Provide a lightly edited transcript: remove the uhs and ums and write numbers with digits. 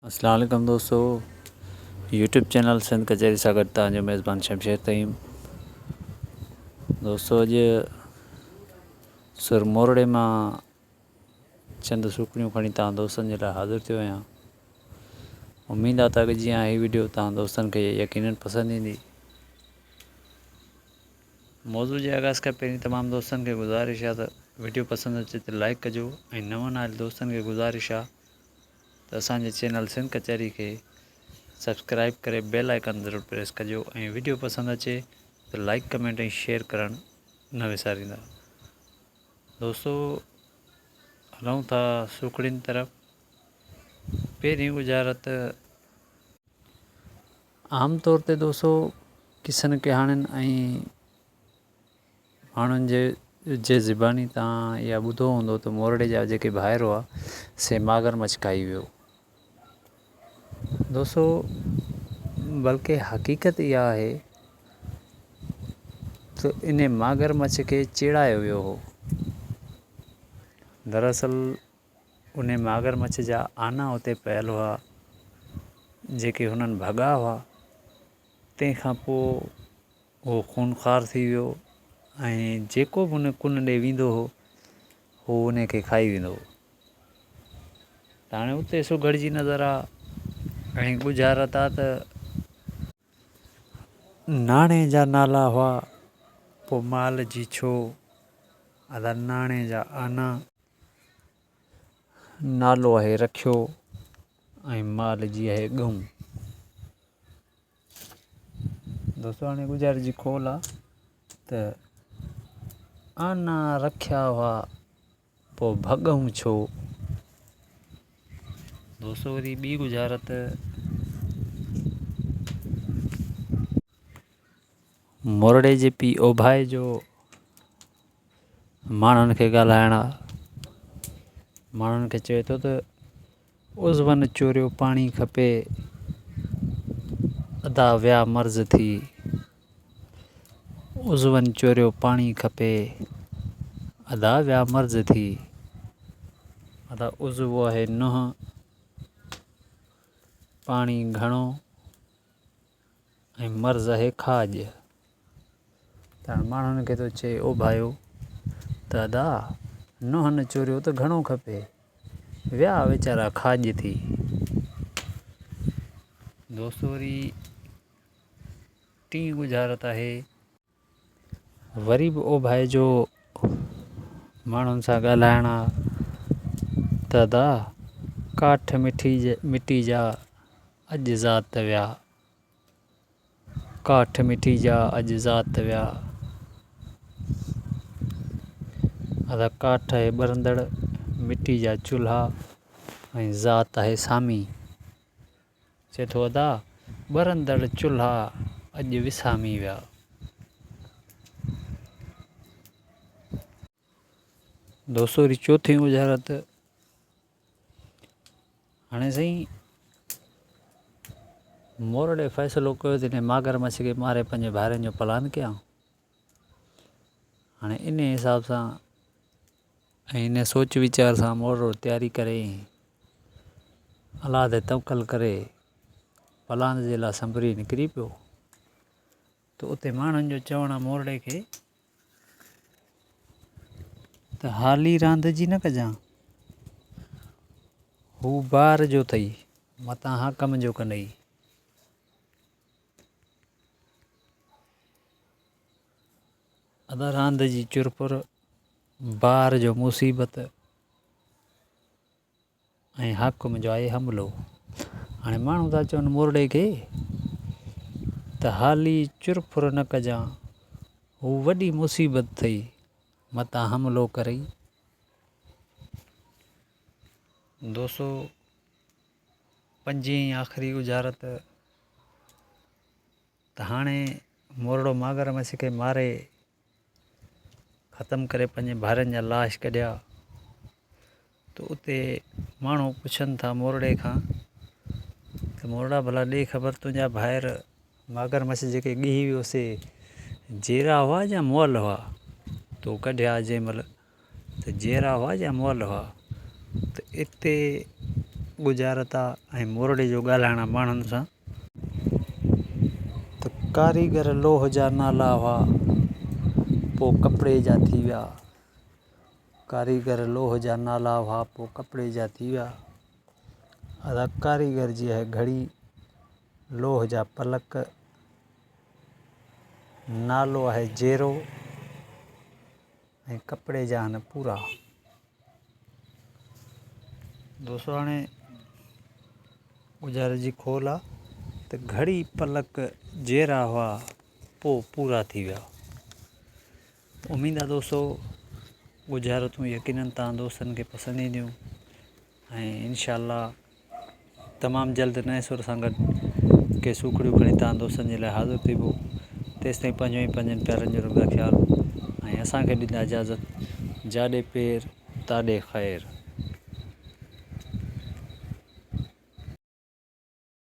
اسلام عليڪم دوستو يوٽيوب چينل سنڌ ڪچهري سان گڏ توهان جو ميزبان شمشير تيم دوستو اڄ سر مورڙي مان چند سوکڙيون کڻي توهان دوستن جي لاء حاضر ٿيو آهيان اميد آ ته اڳ جيان هي ويڊيو توهان دوستن کي يقينن پسند ايندي موضوع جي آغاز کان پهرين تمام دوستن کي گذارش آ ته وڊيو پسند اچي ته لائيڪ ڪجو ۽ نون آيل دوستن کي گذارش آ ته اسان جي چينل سنڌ ڪچهري کي سبسڪرائيب ڪري بيل آئيڪان ضرور پريس ڪجو ۽ وڊيو پسند اچي ته لائيڪ ڪمينٽ ۽ شيئر ڪرڻ نه وساريندا دوستو هلون ٿا سوکڙين طرف پهرين ڳجهارت عام طور تي دوستو قصن ڪهاڻين ۽ ماڻهن جي جي زباني تان اها ٻڌو هوندو ته مورڙي جا جيڪي ڀائر هئا سي ماگر مڇ کائي ويو. دوستو بلڪه حقيقت اها آهي ته ان ماگر مڇ کي چيڙايو ويو هو. دراصل انهي ماگر مڇ جا آنا اتي پيل هئا، جيڪي هنن ڀڳا هئا، تنهن کان پوء هو خونخوار ٿي ويو ۽ جيڪو به ان ڪن ڏي ويندو هو، هو انهي کي کائي ويندو هو. ته هاڻي اتي سگهڙ جي نظر آ ۽ ڳجهارت آ ته. ناڻي جا نالا هئا، پوء مال جي ڇو؟ ادا ناڻي جا آنا. نالو آهي رکيو ۽ مال جي آهي ڳئون. دوستو هاڻي ڳجهاري جي کول آ ته آنا رکيا هئا پوء ڀڳئون ڇو؟ دوستو وري ٻي ڳجهارت مورڙي جي پيء اوڀائي جو ماڻهن کي ڳالهائڻ آ. ماڻهن کي چوي ٿو ته عضون چوريو پاڻي کپي، ادا ويا مرض ٿي. عضون چوريو پاڻي کپي، ادا ويا مرض ٿي. ادا عضوو آهي ننهن، پاڻي گهڻو ۽ مرض آهي کاڄ. ته هاڻ ماڻهن کي ٿو چئي اوڀايو ته ادا نونهن چوريو ته گهڻو کپي، ويا ويچارا کاڄ ٿي. دوستو وري ٽين ڳجهارت آهي. وري به اوڀائي جو ماڻهن سان ڳالهائڻ آ ته ادا ڪاٺ مٽي جا اڄ ذات ويا. ڪاٺ مٺي جا اڄ ذات ويا. ادا ڪاٺ آهي ٻرندڙ، مٽي جا چولها ۽ ذات آهي سامي. چئي ٿو ادا ٻرندڙ چولها اڄ وسامي ويا. دوستو وري چوٿين ڳجهارت. هاڻي سائين مورڙي فيصلو ڪيو ته انهي ماگر مڇ کي ماري پنهنجي ڀائرن جو پلاند ڪيان. هاڻي انهي حساب سان ۽ انهي سوچ ويچار سان مورڙو تياري ڪري الله تي توڪل ڪري پلاند جي لاء سنڀري نڪري پيو ته اتي ماڻهن جو چوڻ آ مورڙي کي ته حالي راند جي نه ڪجان. هو بار جو اٿئي، متان حاڪم جو ڪندئي. ادا راند جي چرپر، بار جو مصيبت. ۽ حاڪم جو آهي حملو. هاڻي ماڻهو ٿا چون مورڙي کي ته حالي چر ڦر نه ڪجان، هو وڏي مصيبت ٿئي، متان حملو ڪرئي. دوستو پنجين ۽ آخري ڳجهارت ته هاڻي مورڙو ماگر مڇ کي ماري ختم ڪري پنهنجي ڀائرن جا لاش ڪڍيا ته اتي ماڻهو پڇن ٿا مورڙي کان ته مورڙا ڀلا ڏي خبر تنهنجا ڀائر ماگر مڇ جيڪي ڳهي ويو سي جيرا هئا يا مئل هئا تو ڪڍيا جنهن مهل ته جيئرا هئا يا مئل هئا ته اتي ڳجهارت آ ۽ مورڙي جو ڳالهائڻ آ ماڻهن سان. ته ڪاريگر لوهه جا نالا هئا، پوء ڪپڙي جا ٿي ويا. ڪاريگر لوهه جا نالا هئا، پوء ڪپڙي جا ٿي ويا. ادا ڪاريگر جي آهي گهڙي، لوهه جا پلڪ، نالو آهي جيرو ۽ ڪپڙي جا آهن پورا. دوستو هاڻي ڳجهاري جي کول آ ته گهڙي پلڪ جيرا هئا پو پورا ٿي ويا. اميد آ دوستو ڳجهارتون يقينن توهان دوستن کي پسند اينديون ۽ انشاء الله تمام جلد نئين سر سان گڏ ڪي سوکڙيون کڻي توهان دوستن جي لاء حاضر ٿيبو تيستائين پنهنجو ۽ پنهنجن پيارن جو رکندا خيال ۽ اسان کي ڏيندا اجازت جاڏي پير تاڏي خير.